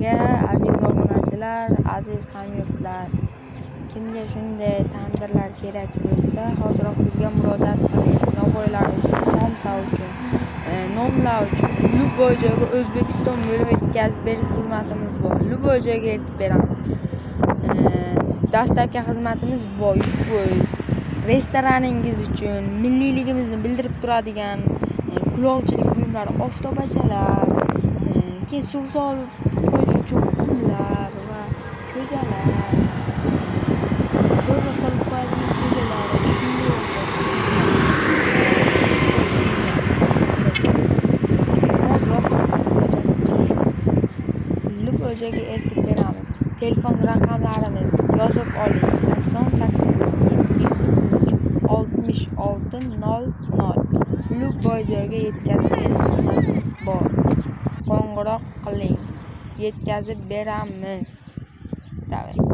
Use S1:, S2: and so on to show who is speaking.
S1: Barchaga aziz obunachilar, aziz hamyurtlar, kimga shunday tandirlar kerak bo'lsa, hoziroq bizga murojaat qiling. Novvoylar uchun, somsa uchun, nonlar uchun любой joyga O'zbekiston bo'ylab yetkazib berish xizmatimiz bor. Любой joyga yetib beramiz. Доставка xizmatimiz bor 100%. Restoraningiz uchun milliyligimizni bildirib turadigan kulolchilik buyumlari, oftobachalar, keyin suv solib qo'yish uchun xumlar va ko'zalar, sho'rva solib qo'yadigan ko'zalar, shunga o'xshab hoziroq murojaat qiling. Любой joyga eltib beramiz. Telefon raqamlarimiz yozib oling: 88 703 66 00. Любой joyga yetkazib berish xizmatimiz bor. Qo'ng'iroq qiling, yetkazib beramiz. Давай.